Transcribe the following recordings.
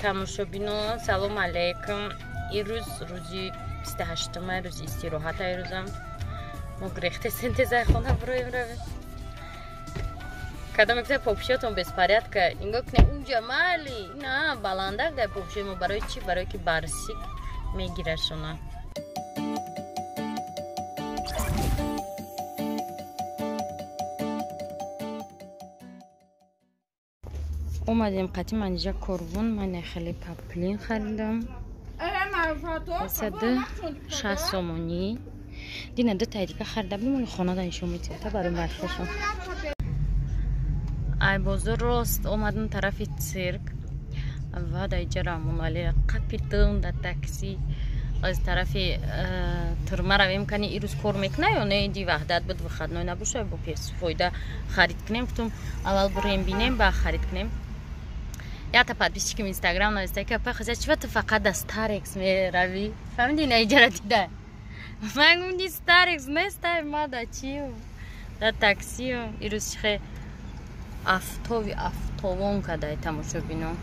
Тамошобино, салом алейкум. Ирӯз рӯзи 28-ма, рӯзи истироҳата ирӯзам. Мо гирехте синтезаи хона бироем равем. Кадом мегуфта попшиётон беспорядка. Нигоҳ кунем, унҷа майли, на баландак дар попшиёи мо. Барои чӣ? Барои ки барсик мегирашона. Омадем қати манижа корвон, ман хеле паплин харидам. 160 сомонӣ. Дина ду тай дига харида будем, оли хона да нишон метиҳам та барои бачашон. Ай бозор рост омадем тарафи цирк ва дар иҷа Раҳмоналӣ қапитум дар такси аз тарафи турма равем, кани ирӯз кор мекуна ё не, иди ваҳдат буд, выходной набоша, бо фоида харид кунем. Гуфтум аввал бурем бинем, баъд харид кунем. Якта подписчиким инстаграм нависта ки апа хаза чива ту фақат да Старекс меравӣ? Фаҳмиди, на иҷара дида. Ман гуфтам Старекс нестай, ма да чию? Да таксию. Ирӯз чихе афтови афтовон кадай тамошобино.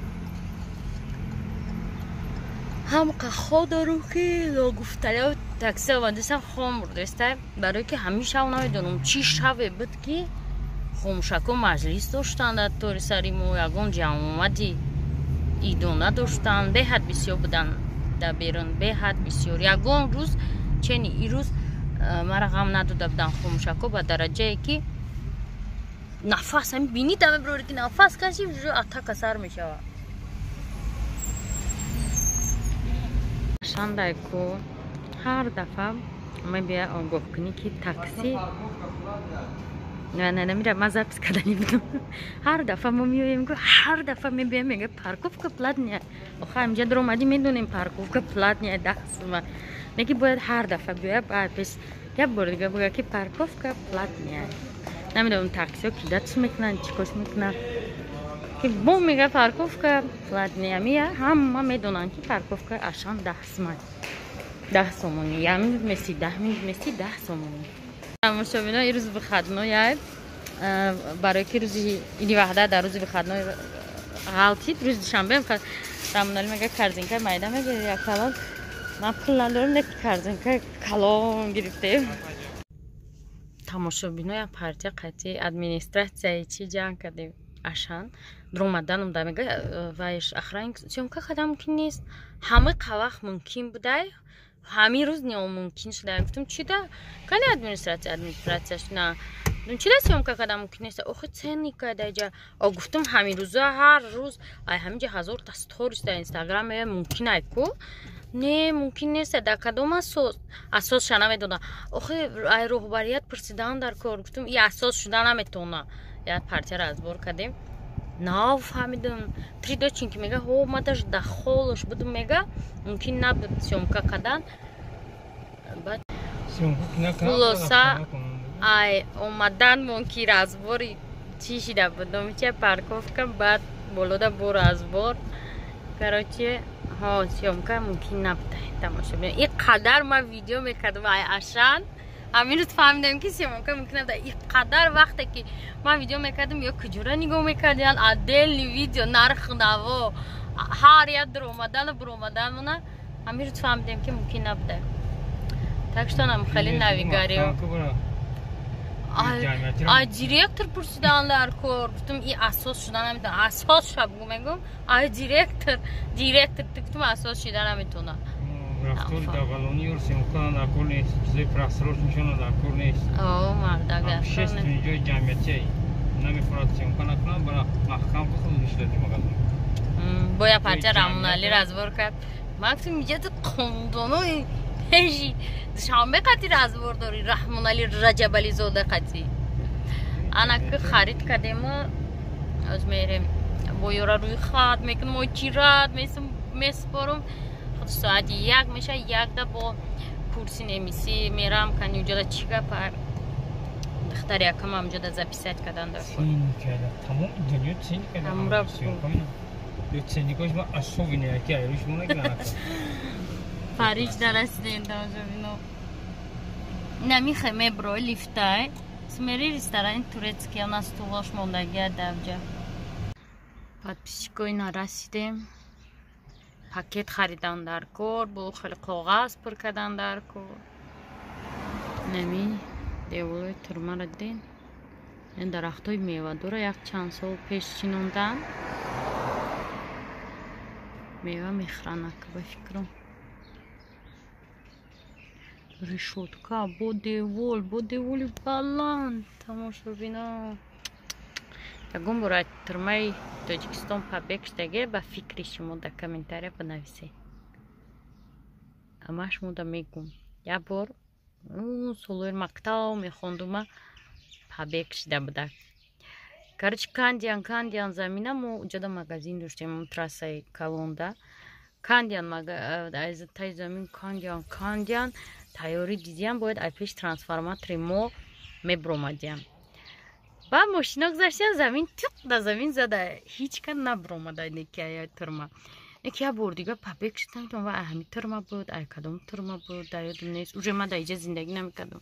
Ҳамқа ходору ки логуфтаё такси овардасам хом бурдастай, барое ки ҳамин шав намедонам чӣ шаве буд ки хомшако маҷлис доштанд дар тори сари мо, ягон ҷамъомади идона доштанд, беҳад бисёр буданд дар берун, беҳад бисёр. Ягон рӯз чени ирӯз мара ғам надода буданд хомшако ба дараҷае ки нафас ҳамин бинӣ даме бирори ки нафас каши атака сар мешавад. Шандайку ҳар дафъа мебия огоҳ кунӣ ки такси не не намира, ман запис кардани будам. Ҳар дафъа мо меоем, ҳар дафъа мебиям, мега парковка платная. Охо ҳаминҷа даромадӣ, медонем парковка платная 10 сума. Неки бояд ҳар дафъа биёя, баъд пеш як бор дига бигӯя ки парковка платная. Намедонам таксиҳо кида чӣ мекунанд, чӣ кош мекунанд. Ки бо мега парковка платная, мия ҳама медонанд ки парковка ашан 10 сума. 10 сомонӣ, як минут мести, 10 минут мести, 10 сомонӣ. Тамошобино, ирӯз выходной ай, барои ки рӯзи иди ваҳдат дар рӯзи выходной ғалтид, рӯзи душанбе Раҳмоналӣ мега корзинкаи майда мегирӣ як калон. Ман пул надорам, не корзинкаи калон гирифтем. Тамошобино, як партия қатъи администратсияи чӣ ҷанг кардем ашан. Даромаданам да мега вайш охранник съёмка кардан мумкин нест. Ҳамаи вақт мумкин будай, ҳамин рӯз номумкин шуда. Гуфтам чӣ да? Кани администратсия, администратсияш на. Гуфтам чӣ да съёмка кардан мумкин нест? Охи ценник даҷа. О гуфтам ҳамин рӯза ҳар рӯз ай ҳаминҷа ҳазор та сторис дар инстаграм мумкин ай ку? Не, мумкин нест. Дар кадом асос? Асосша намедонам. Охи ай роҳбарият пурсидан дар кор. Гуфтам и асос шуда наметавона. Як партияро разбор кардем. Нафаҳмидам. Три доченьки мега, ҳо ма даже да холош будум мега, мумкин набуд съёмка кардан. Баъд хулоса ай омадан мон ки разбори чӣ шида будум, чи парковка, баъд болода бо разбор. Короче, ҳо съёмка мумкин набуд. Тамошобино, ин қадар ман видео мекардам ай ашан, ҳамин рӯз фаҳмидам ки съёмка мумкин набуд. Ин қадар вақте ки ман видео мекардам, ё куҷора нигоҳ мекардиян, отдельный видео, нарх наво, ҳар як даромадану буромаданмона, ҳамин рӯз фаҳмидем ки мумкин набуда. Так что нам хеле навигариё. Ай директор пурсидан дар кор, гуфтам и асос шуда наметавона. Асос ша бугу мегум, ай директор, директор гуфтам асос шуда наметавона. Рафтори дағалонӣ ёр съёмка дар кор нест, чизои просрочнишона дар кор нест. О, мардак дар кор нест. Общественный ҷои ҷамъиятие. Намефорад съёмка накунад, бара маҳкам худ нишлати магазин. Боя партия Раҳмоналӣ разбор кард. Ман гуфтам иҷа ту қондонои пеши душанбе қатъи разбор дорӣ, Раҳмоналӣ Раҷабализода қатъи. Ана ки харид кардему, оз мерем бо ёра рӯи хат мекунам, ой чӣ рад месупорам. Соати 1 меша, якда бо курси немисӣ мерам, кани уҷода чӣ гапа. Духтари якам ҳамҷода записать кардан дар кор. Тамоми дунё ценник ценникош ма особенный яки айрӯш мо нагиранд. Париж дарасидем тамошобино. Намихе мебро лифтай. Смери ресторани турецкий, она стулош мондагия давҷа. Подписчикои нарасидем. Пакет харидан дар кор, бо хеле коғаз пур кардан дар кор. Нами деволои турмаро дидем. Ин дарахтҳои мевадора як чанд сол пеш чинондан. Мева мехӯранак ба фикрам. Решётка бо девол, бо деволи баланд. Тамошобино. Ягон бор аз турмаи Тоҷикистон побег шудаге, ба фикри шумо дар комментария бинависед. Ама шумода мегӯм. Як бор солҳои мактаб мехондума побег шуда буда. Короче, кандиан замина мо уҷода магазин доштем, трассаи калонда. Кандиан тай замин кандиан тайёрӣ дидиям, бояд ай пеш трансформатори мо мебуромадиям. Ба мошино гузаштиям, замин тиқ да замин зада, ҳеҷ кас набуромада неки ай турма. Неки як бор дига побег шудам, ва ай ҳами турма буд, ай кадом турма буд, дар ёдам нест. Уже ман дар иҷа зиндагӣ намекардам.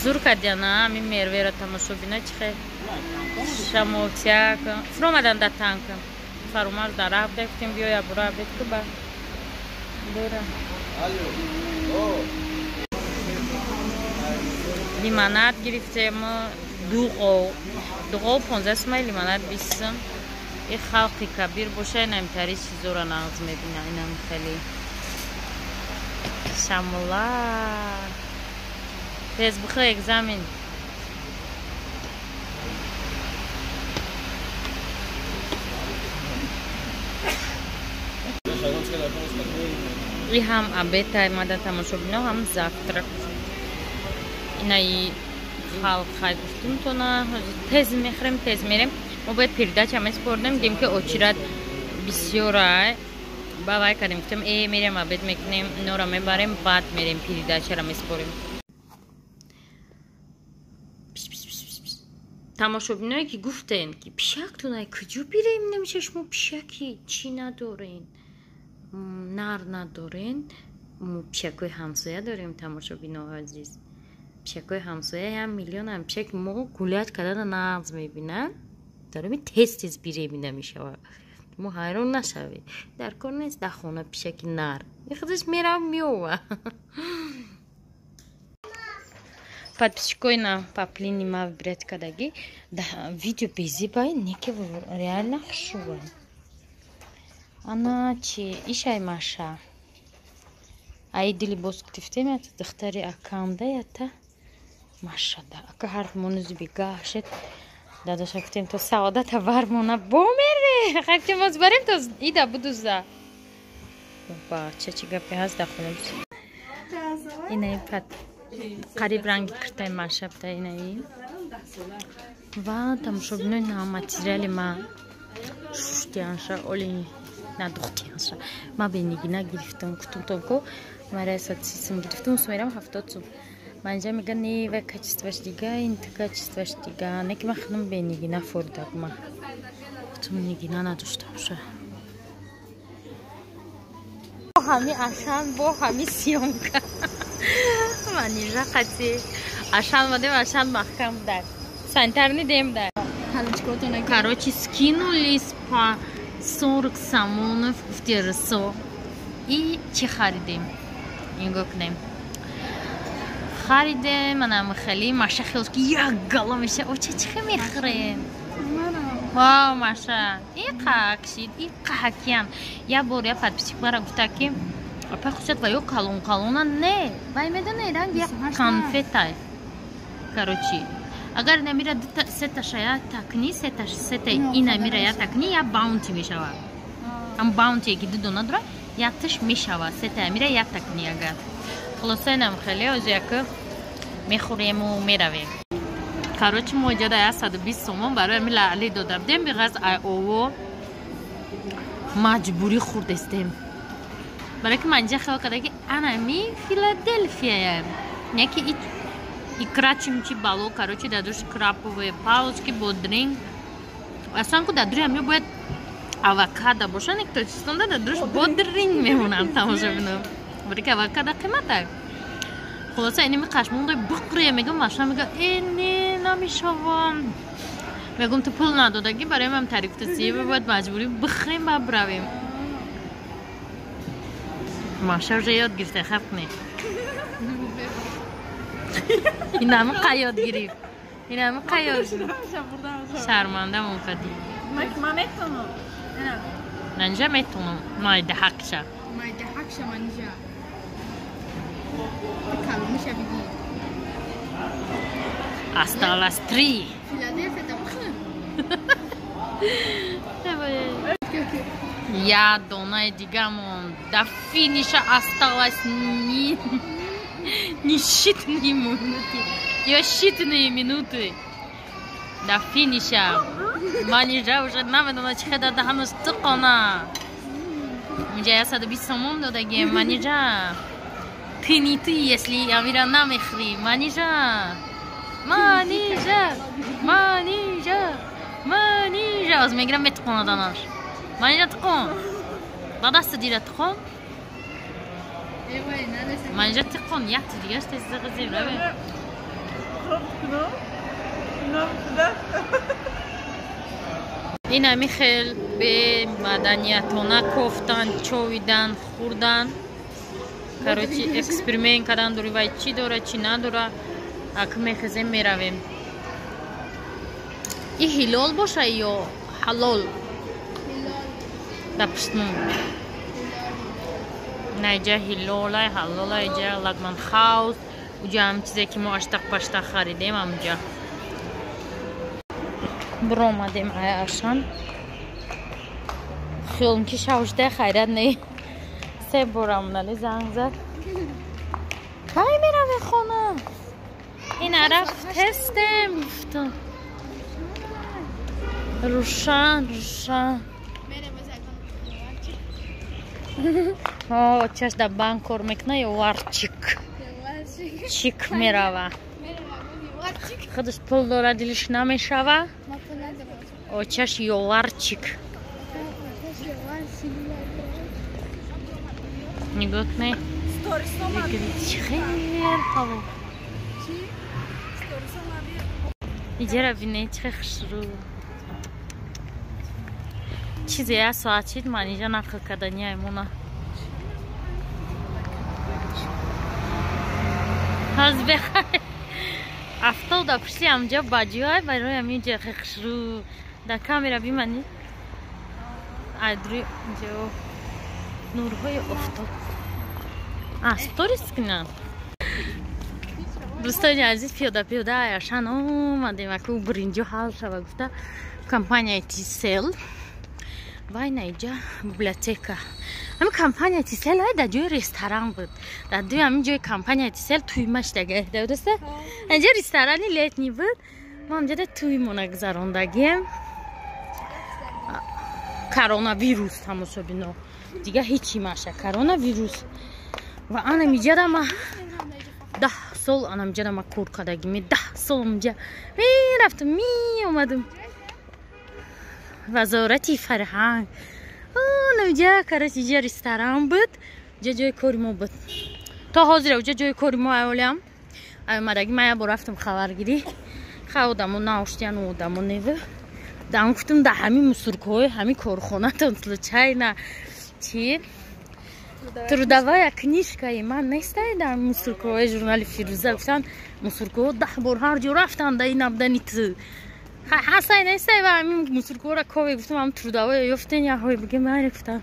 Зур кардиана ҳами мервера тамошобина чӣ хел шамолтяк фуромадан дар танка. Фарумарз дар раҳ буда, гуфтем биё як бура обед ку ба бура. Лимонад гирифтем, дуғов 15 сумай, лимонад 20 сум. И халқи кабир боша, инамтари чизоро нағз мебина, инам хеле шамола. Тез бихӯ экзамен. И ҳам обед омада тамошобино, ҳам завтрак. Инаи халқ хай гуфтумтона, тез мехӯрем, тез мерем. Мо бояд передача месупордем, дидем ки очират бисёрай. Ба вай кардем, гуфтем мерем обед мекунем, инора мебарем, баъд мерем передачаро месупорем. Тамошобиное ки гуфтем ки пишактон ай куҷо бирем, намеша шумо пишаки чӣ надорен, нар надорен. Мо пишакҳои ҳамсоя дорем, тамошобинои азиз. Пишакҳои ҳамсоя як миллионам пишак мо гулят кардана нағз мебинанд. Дароми тез тез биребида мешавад. Мо ҳайрон нашавед. Дар кор нест дар хона пишаки нар. Худаш мерав меова. Подписчикои на паплини ма вибрат кардагӣ видео безибай неки реально хушува. Ана чи ишай маша. Ай дили боз гирифтем, ята духтари акамда, ята машада. Ака ҳар монузи бигашет. Дадаша гуфтем то саодата бармона бомере. Хактем боз барем то ида будуза. Бача чӣ гапе ҳаст дар хона. Инаи пат қариб ранги киртаи маша буда инаи. Ва тамошобинои на материали ма шуштианша, оли надухтианша. Ма бенигина гирифтам, гуфтам ко мара 130 сум гирифтам, сумерам 70 сум. Манҷа мега не, вай качестваш дига, ин качестваш дига. Не ки ман худам бенигина фурдак ма. Гуфтам нигина надоштам ша. Ҳами Ашан бо ҳами съёмка. Манижа қати Ашан мадем, Ашан маҳкам дар. Санитарный дем дар. Короче, скинулись по 40 самонов гуфти рисо. И чӣ харидем? Нигоҳ кунем. Харидем, манам хеле маша хелс ки як гала меша. Оча чӣ хел мехӯрем? Вау, маша. Иқа кшид, иқа ҳакиян. Як бор я подписчик мара гуфта ки апа хусят ва ё калон калона не. Вай медонед, ранг як конфетай. Короче, агар инамира сета шая такни, сета инамира я такни, я баунти мешавад. Ам баунти ки ду дона дора, я тиш мешавад. Сета амира я такни агар. Хулоса инам хеле оз як мехӯрему меравем. Короче, мо иҷода 120 сомон барои ами лаъли дода будем, биғаз ай ово маҷбурӣ хӯрдестем. Барои ки ман инҷа хел карда ки анами Филаделфияя. Не ки икра чимчи бало, короче, дар душ краповые палочки, бодринг. Аслан ку дар дури ами бояд авокадо боша, не ки Тоҷикистонда дар душ бодринг мемонанд тамошобино. Барои ки авокадо қимата. Хулоса инами қашмондай бихӯре, мегам Маша мега э не намешавам. Мегум ту пул надодагӣ барои ман тарифтасия бояд маҷбурӣ бихӯрем ба биравем. Маша уже ёд гирифта, хаф не. Инами қа ёд гирифт. Инами қа ёд гирифт. Шарманда монкадӣ. Ман метонам. Манҷа метонам. Майда ҳақша. Майда ҳақша манҷа. Каломиша бигӣ. Осталось 3. Филадельфия да бихӯр. Я донаи дигамон. До финиша осталось не считанные минуты. Ё считанные минуты. До финиша. Манижа уже намедона чӣ хеда даҳанаш тиқона. Инҷа 120 сомон додагем. Манижа. Ты не ты, если амира намехӯрӣ. Манижа. Манижа. Манижа. Манижа. Оз мегирам метиқона данаш. Манижа тиқон. Ба дасти дира тиқон. Манижа тиқон. Якти дигаш тезиза ғизем равем. Ин ами хел бемаданиятона кофтан, човидан, хӯрдан. Короче, эксперимент кардан дори вай чӣ дора, чӣ надора. Ак мехезем меравем. И ҳилол боша ё ҳалол? Да пуштмон. Наиҷа ҳилолай, ҳалолай, иҷа Лагман Хаус. Уҷа ҳам чизе ки мо аштақ паштақ харидем ҳамуҷа. Биромадем ай Ашан. Хиёлм ки шавшда хайрат не. Се борам нали занг зад. Кай мераве хона? Ин араф тестем гуфтам. Рушан, Рушан. Чаш да банк кор мекуна ё варчик. Чик мерава. Худаш пул дора, дилиш намешава. Очаш ёварчик. Нигоҳ кунед. Хеле ҳаво. Иҷара бинед чӣ хушрӯ. Чизе як соат шид, ман инҷа нақл кардани аймона. Ҳаз бехайр. Афтоб дар пушти ҳамҷа баҷӯай барои ҳамин ҷа хушрӯ. Дар камера биманӣ. Айдруи ҷо нурҳои офтоб. Сторис кунам. Дӯстони азиз, пиёда пиёда Ашан омадем, аку биринҷо ҳал шава гуфта компанияи Тисел. Вай наиҷа библиотека. Ҳамин компанияи Тисел ай дар ҷои ресторан буд. Дар дуи ҳамин ҷои компанияи Тисел туйма шидага. Дуруста? Инҷа ресторани летний буд. Мо ҳамҷода туймона гузарондагием. Коронавирус тамошобино. Дига ҳечи маша. Коронавирус. Ва анам иҷада ма 10 сол анам иҷада ма кор кардагим. 10 сол онҷа мерафтам, меомадам. Вазорати фарҳанг. Онҷа короче иҷа ресторан буд. Иҷа ҷои кори мо буд. То ҳозир уҷа ҷои кори мо аёлям. Омадаги ман як бор рафтам хабаргирӣ. Ха одамо наоштиян, одамо нева. Дан гуфтам дар ҳамин мусуркҳои ҳамин корхонатон случайно чи трудовая книжкаи ман нестай дар мусуркҳои журнали Фирӯза. Гуфтан мусуркҳо 10 бор ҳар ҷо рафтан дар ин набудани ту. Ҳастай нестай ва ҳамин мусуркҳоро кове гуфтам ҳам трудовая ёфтен яҳое бигем майре гуфтам.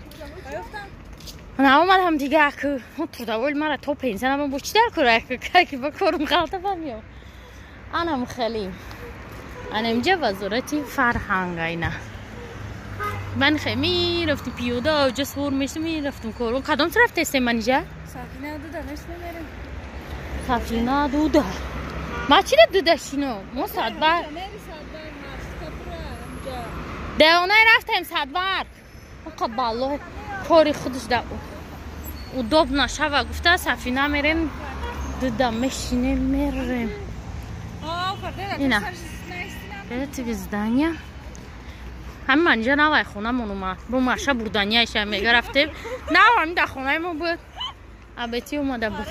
Наомадам дига аку трудовой мара то пенсия набам бо чӣ дар кора ки ба корум ғалта фаҳмиё. Анам хеле. Анам инҷа вазорати фарҳанг айна. Ман хе мерафтам пиёда, ҷа савор мешдам мерафтам кор. Кадом тараф тестем ман инҷа? Сафина дуда нешнамерем. Сафина дуда. Ма чира дуда шино? Мо садбар. Деонай рафтем садбар. Оқа балло кори худаш да удоб нашава гуфта сафина мерем дуда мешинем мерем. Ина. Это здание. Ҳамин манҷа навай хонамон омад. Бо маша бурданияша мега рафтем. Нав ҳамин дар хонаи мо буд. Абети омада буд.